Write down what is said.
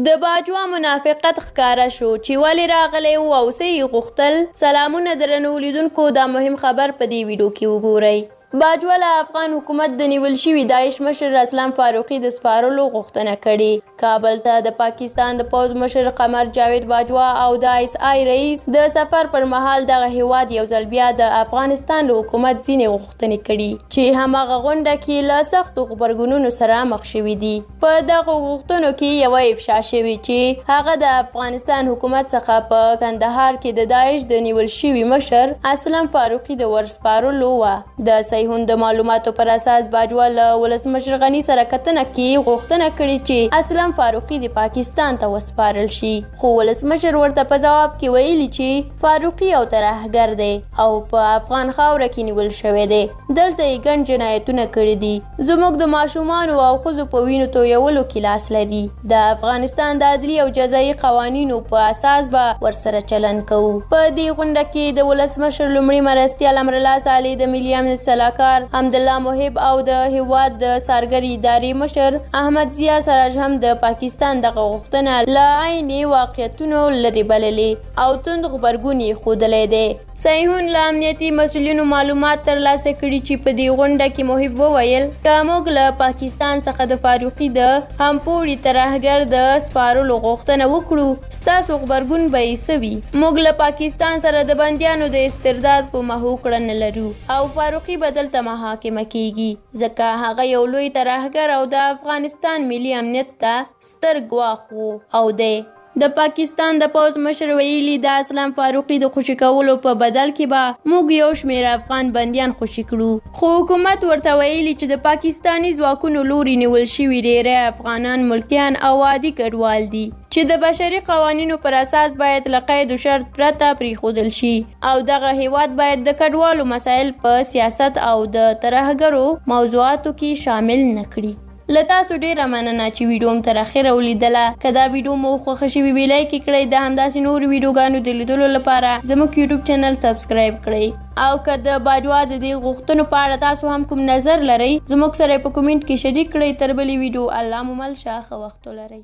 د باجوه منافقت ښکاره شو چې ولې راغلی و او څه یې غوښتل؟ سلامونه درنو لیدونکو، دا مهم خبر په دې ویډیو کې وګورئ. باجوه له افغان حکومت د نیول شوي داعش مشر اسلم فاروقي د سپارلو غوښتنه کړې. کابل ته د پاکستان د پوځ مشر قمر جاوید باجوه او د آی اس آی رئیس د سفر پر مهال دغه هیواد یو ځل بیا د افغانستان له حکومت ځینې غوښتنې کړي چې هماغه غونډه کې له سختو غبرګونونو سره مخ شوي دي. په دغو غوښتنو کې یوه افشا شوې چې هغه د افغانستان حکومت څخه په کندهار کې د داعش د نیول شوي مشر اسلم فاروقي د ورسپارلو وه. د سیحون د معلوماتو پر اساس، باجوه له ولسمشر غني سره کتنه کې غوښتنه کړې چې اسلم فاروقي دې پاکستان ته وسپارل شي، خو ولسمشر ورته په ځواب کې ویلي چې فاروقي یو ترهګر دی او په افغان خاوره کې نیول شوی دی، دلته یې ګڼ جنایتونه کړي دي، زموږ د ماشومانو او ښځو په وینو تویولو کې لاس لري، د افغانستان د عدلي او جزایي قوانینو په اساس به ورسره چلند کوو. په دې غونډه کې د ولسمشر لومړي مرستیال امرالله صالح، د ملي امنیت سلاکار حمدالله محب او د هیواد د څارګرې ادارې مشر احمد ضیا سراج هم د پاکستان دغه غوښتنه له عیني واقعیتونو لرې بللې او توند غبرګون یې ښودلی دی. سیحون له امنیتي مسؤلینو معلومات ترلاسه کړي چې په دې غونډه کې محب وویل، که موږ له پاکستان څخه د فاروقي د همپوړي ترهګر د سپارلو غوښتنه وکړو، ستاسو غبرګون به یې څه وي؟ موږ له پاکستان سره د بندیانو د استرداد کومه هوکړه نه لرو او فاروقي به دلته محاکمه کیږي، ځکه هغه یو لوی ترهګر او د افغانستان ملي امنیت ته ستر ګواښ وو او دی. د پاکستان د پوځ مشر ویلي، د اسلم فاروقي د خوشي کولو په بدل کې به موږ یو شمېر افغان بندیان خوشي کړو، خو حکومت ورته ویلي چې د پاکستاني ځواکونو لوري نیول شوي ډېری افغانان ملکیان او عادي کډوال دي چې د بشري قوانینو پر اساس باید له قید و شرط پرته پرېښودل شي او دغه هېواد باید د کډوالو مسایل په سیاست او د ترهګرو موضوعاتو کې شامل نه کړي. له تاسو ډیره مننه چې ویډیو مو تر اخره ولیدله. که دا ویډیو مو خوښه شوي وي، لایک یې کړئ. د همداسې نورو ویډیوګانو د لیدلو لپاره زموږ یوټیوب چینل سبسکرایب کړئ، او که د باجوه د دې غوښتنو په اړه تاسو هم کوم نظر لرئ، زموږ سره په کومنټ کې شریک کړئ. تر بلې ویډیو الله مو مل شه، ښه وخت ولرئ.